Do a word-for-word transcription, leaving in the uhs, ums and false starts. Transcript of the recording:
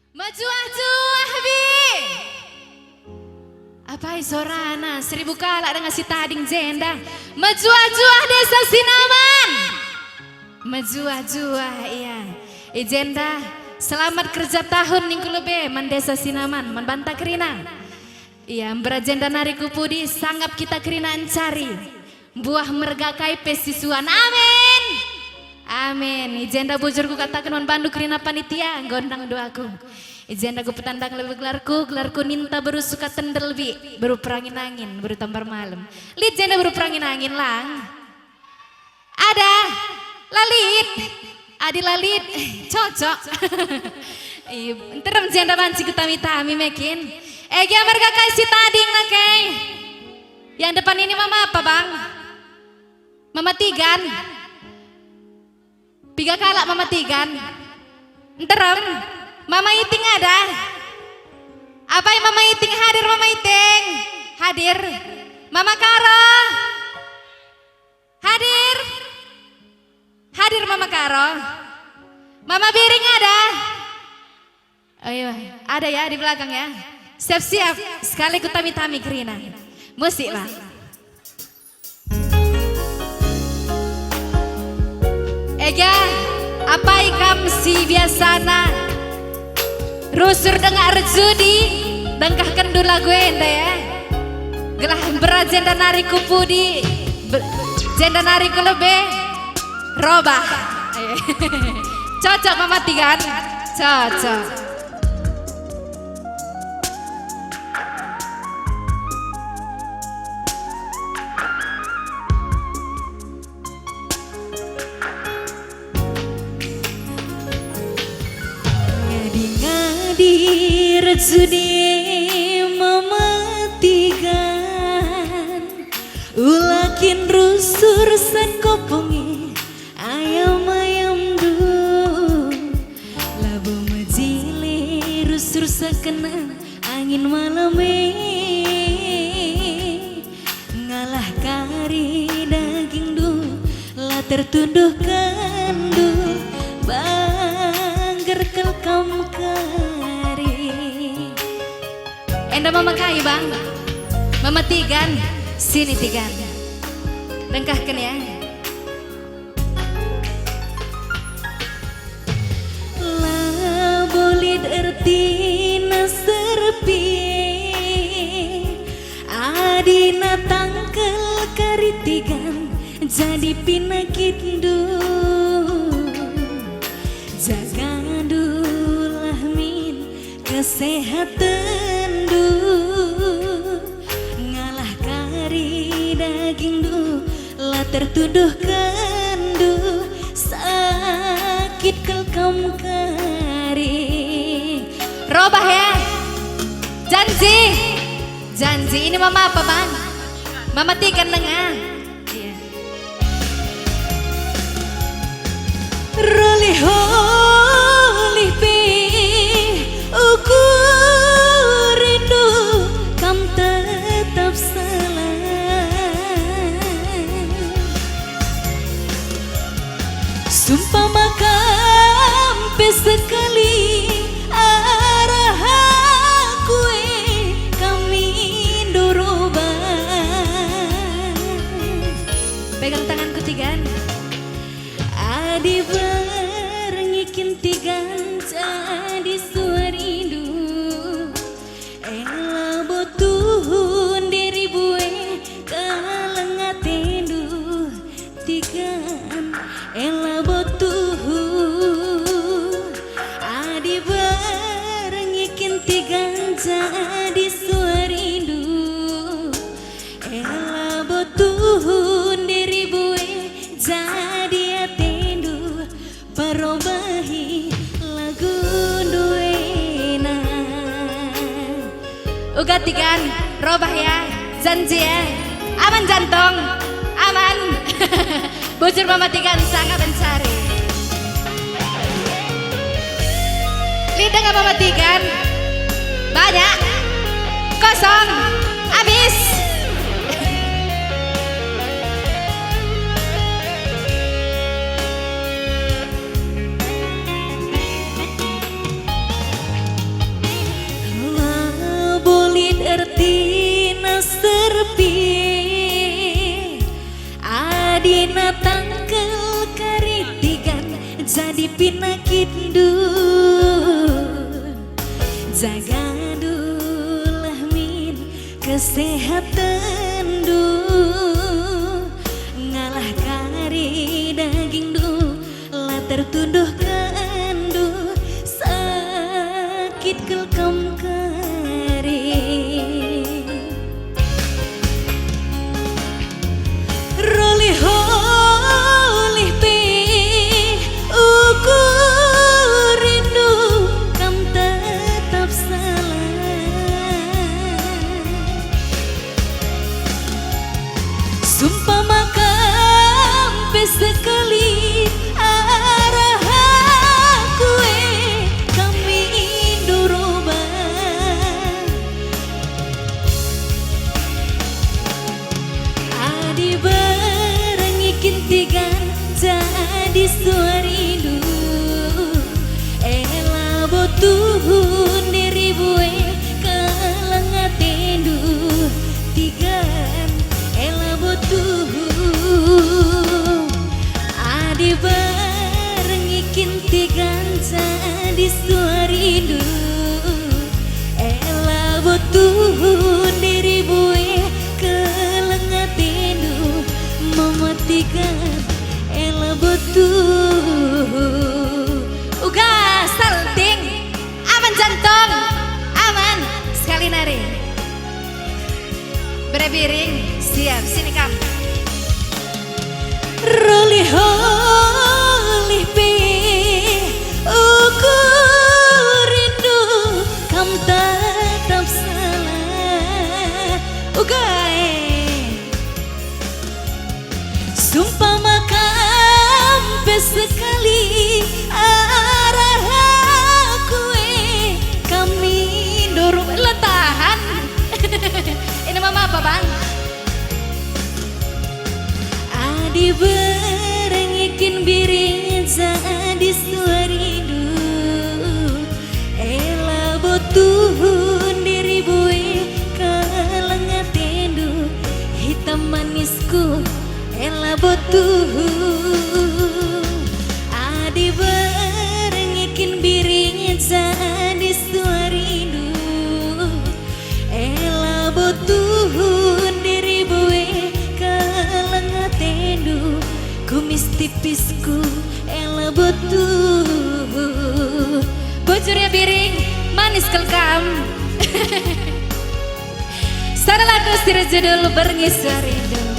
Mejuah-juah, Bi! Apai sorana, seribu kalak denga si tading jenda. Mejuah-juah Desa Sinaman! Mejuah-juah, iya. I jenda, selamat kerja tahun ningku lebe man Desa Sinaman, man banta kerina. Iya, mberajenda nari ku pudi, sangap kita kerina encari. Mbuah merga kai pe sisuan. Amin. Amin. I jenda bujur kukataken man bandu kerina panitia, enggo ndang duaku. I jenda kupetandang lebe gelarku, gelarku ninta beru suka tendel, Bi, beru perangin-angin, beru tambar malem. Lit jenda beru perangin-angin, lang. Ada. La lit. Adi la lit, cocok. Iya, nterem jenda banci kutami-tami mekin. Egi merga kai si tading nake. Yang depan ini mama apa, Bang? Mama Tigan? Piga kalak Mama Tigan? Nterem? Mama Iting ada? Apai Mama Iting hadir, Mama Iting? Hadir. Mama Karo? Hadir? Hadir Mama Karo? Mama Biring ada? Oh iya, ada ya di belakang ya. Siap-siap, sekali ku tami-tami kerina. Musiklah. Ega, apai kam si biasana rusur denga erjudi, dengkahkenndu lagu enda ya. Gelah mberajenda nari ku pudi, be-, jenda nari ku lebe, robah. Cocok Mama Tigan? Cocok. Ngadi-ngadi rejuni Mama Tigan, ula kin rusur sangko pungi ayam-ayamndu, labo mejile rusur sakena angin malem e. Ngalah kari dagingndu, la tertunduhkenndu, bangger kal kam kari. Enda Mama kai, Bang? Mama Tigan, sini Tigan. Dengkahken ya. Labo lit ertina serpie, adina tangkel kari Tigan jadi penakitndu. Jagandulah min kesehatenndu, ngalah kari dagingndu, la tertunduhkenndu, sakit kal kam kari. Robah ya. Janji. Janji. Ini mama apa, Bang? Mama Tigan denga. Iya. Rolih-olih pe ukur rindu kam tetap salah. Sumpama kam pe sekali arah aku e, kam mindo robah. Pegang tanganku, Tigan. Adi berngi kin Tigan jadi suarindu, e labo tuhu ndai bue keleng atendu, Tigan, e labo tuhu. Adi berngi kin Tigan jadi suarindu, e labo tuhu ndai bue jadi atendu, perobahi lagundu ena. Uga Tigan, robah ya, janji ya. Aman jantong, aman. Bujur Mama Tigan sangap encari. Lit denga Mama Tigan? Banyak. Kosong. Abis. Jadi pinakitndu, jagadulah min kesehatenndu, ngalah kari dagingndu, la tertunduh kenndu, sakit kal kam kari. Rolih-olih pe ukurindu, kam tetap salah. Sumpama kam pe sekali arah aku e, kam mindo rubah. Adi berngi kin tigan jadi suarindu, ela bo tuhun diri bue keleng atendu. Tigan, ela bo tuhun. Adi berngi kin tigan jadi suarindu, ela bo tuhun diri bue keleng atendu. Mama tigan, ela bo tuhun. Uga salting. Aman jantong, aman. Sekali nari. Bere Biring, siap, sini kam. Rolih-olih pe ukurindu, kam tetap salah. Uga e. Sumpama kam pe sekali arah aku e, kam mindo rubah, la tahan. Ina mama apa, Bang? Adi berngi kin biring jadi suarindu, ela bo tuhun diri bue keleng atendu. Hitam manisku, ela bo tuhun. Adi berngi kin biring jadi suarindu, ela bo tuhun diri bue keleng atendu. Kumis tipisku, ela bo tuhun. Bujur ya Biring, manis kal kam. Sada lagu si erjudul Berngi Suarindu.